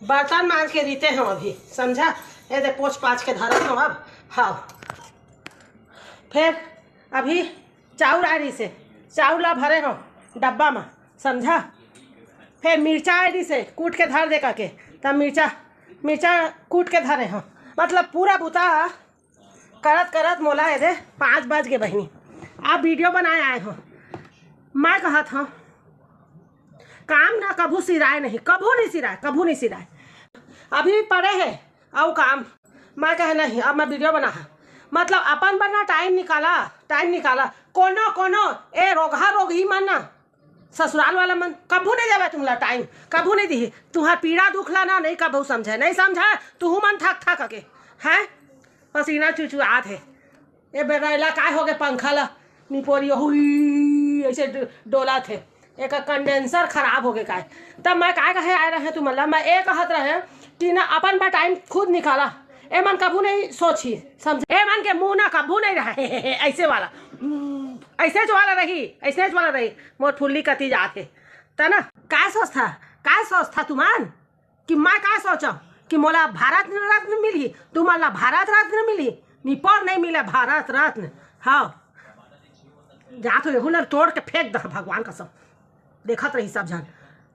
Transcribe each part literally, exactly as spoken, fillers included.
बर्तन मांज के रीते हंव अभी, समझा? ये दे पोछ पाछ के धरत हंव अब। हाँ, फिर अभी चाउर आय रहिसे, चाउर ला भरे हंव डब्बा म, समझा? फिर मिर्चा आय रहिसे, कूट के धर दे कहिके, त मिर्चा, मिर्चा कूट के धरे हंव। मतलब पूरा बुता करत करत मोला ये दे पाँच बज गे बहिनी। अब वीडियो बनाए आए हंव। मैं कहत हंव, काम ना कभू सिराय नहीं, कभू नहीं सिराय, कभू नहीं सिराय। अभी पड़े हे अउ काम। मैं कहे नहीं, अब मैं वीडियो बना है, मतलब अपन बर ना टाइम निकाला, टाइम निकाला। कोनो कोनो ए रोगहा रोगही मन ना, ससुराल वाला मन कभू नहीं देवे तुमला टाइम, कभू नहीं दिही। तुहार पीड़ा दुख ला ना नहीं कभू समझे, नहीं समझे। तुहू मन थक थक के, हैं, पसीना चुचुआत हे। ए बेरा एला काय होगे, पंखा ला निपोरी हुई ऐसे ड-, डोलात हे। एकर कंडेंसर खराब होगे काय? तब मैं काय कहे आय रहें तुमन ला, मैं ए कहत रहें कि ना अपन बर टाइम खुद निकाला। एमन कभू नहीं सोचही, समझे? एमन के मुंह ना कभू नहीं रहे ऐसे वाला, ऐसे जो वाला रही, ऐसे जो वाला रही। मोर फुल्ली कती जात हे। त ना, काय सोचथा, काय सोचथा तुमन कि मैं काय सोचंव कि मोला भारत रत्न मिलही, तुमन ला भारत रत्न मिलही? निपोर नहीं मिले भारत रत्न। हाँ, जात हो एहू ला तोड़ के फेंक दह भगवान कसम, देखत रही सब झन।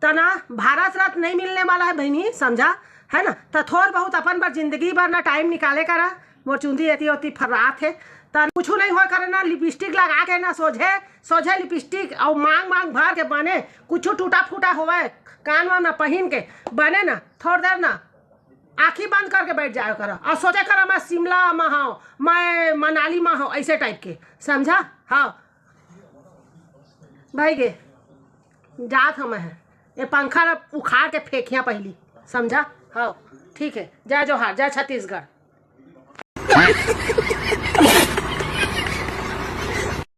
त ना, भारत रत्न नहीं मिलने वाला है बहिनी, समझा, है ना? त थोर बहुत अपन बर जिंदगी भर ना टाइम निकाले करा। मोर चुंदी एती ओती फर्रात हे, त कुछू नहीं होय करे ना, लिपस्टिक लगा के ना, सोझे सोझे लिपस्टिक अउ मांग मांग भर के बने, कुछू टूटा फूटा होवय, कान वान ना पहिन के बने ना, थोड़ देर ना आँखी बंद करके बैठ जाए करा अउ सोचे करा, मैं शिमला म हंव, मैं मनाली म हंव, ऐसे टाइप के, समझा? हाँ भाई गे, जात हंव मैं, ये पंखा ला उखाड़ के फेंकिया पहिली, समझा? हाँ, ठीक है, जय जोहार, जय छत्तीसगढ़।